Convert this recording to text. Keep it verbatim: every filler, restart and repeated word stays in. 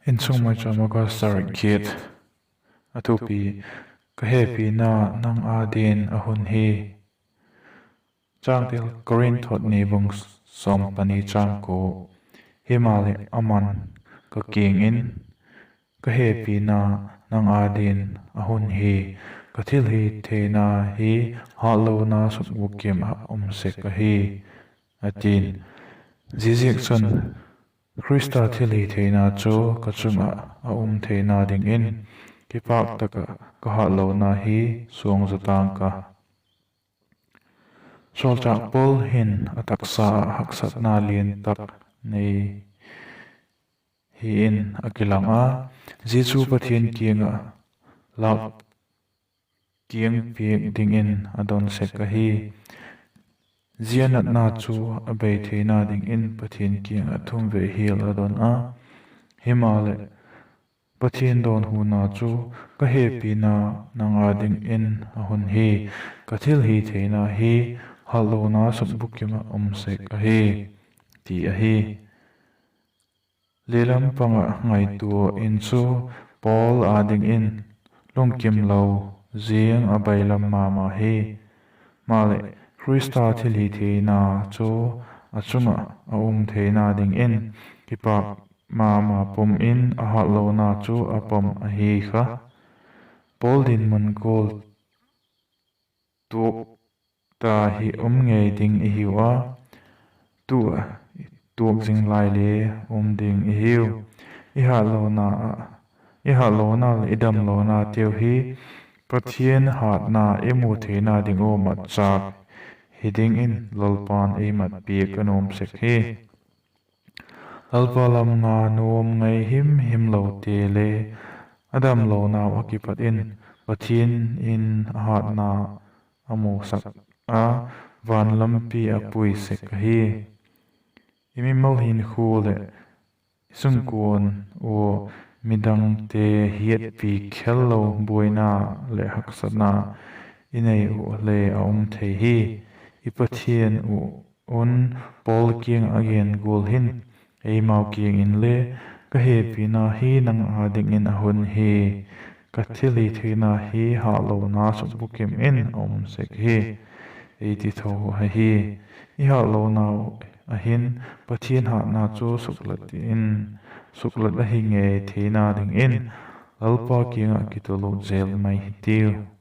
Insung Maicham, August tarik giat. A thupi: Ka hepina nang â dingin a hun hi. Changtel: Korinth ni bung sawm pani chang kua. Himaleh aman ka kiang in, Ka hepina nang â dingin a hun hi; ka thilhitheina hi hatlona sukbukim ah um sek ahi, a ti'n. Ziaziakchun, Khrista thilhitheina chu ka chung ah a um theina dingin kipâk tak ah ka hatlona hi suang zaw ta'ng ka. Sawlchâk Paul hin a taksa ah haksatna lian tak nei hi in a kilang a, zia chu Pathian kiang ah lâk tiang piak dingin a don sek ahi. Zia natna chu a bei theina dingin Pathian kiang ah thumvei hial a don a. Himaleh, Pathian dawnhuna chu, Ka hepina nang â dingin a hun hi; ka thilhitheina hi hatlona sukbukim ah um sek ahi, ti ahi. Lelam pang ah ngaitua in chu Paul â dingin lungkimlo ziang a bailam ma ma hi. Maleh, Khrista thilhitheina chu a chung ah a um theina dingin kipâk ma ma pum in a hatlona chu a pom ahi kha. Paul dinmun gual tuak ta hi um ngei ding i hiu a, tu ah tuak zing lai le um ding i hiu. I hatlona, i hatlona leh i damlonateu hi Pathian hatna i mu theina ding ua matchâk hi dingin Lalpa'n ei mat piak a nuam sek hi. Lalpa lam nga nuam ngei him himlote le a damlonau ah kipat in Pathian in a hatna a musak a, van lampi a pui sek ahi. I mimal hinkhua leh i sungkuan ua midangte hiatpi khel lo buaina leh haksatna i nei uh le a um thei hi. I Pathian uh un Paul kiang ah a gen gual hin, eimau kiang inle, Ka hepina hi nang â dingin a hun hi; ka thilhitheina hi hatlona sukbukim in a um sek hi, ei ti tho ahi. I hatlonau ah hin Pathian hatna chu suklat in, suklat ahi ngei theina dingin Lalpa kiang ah kitulut zel mai hitiu.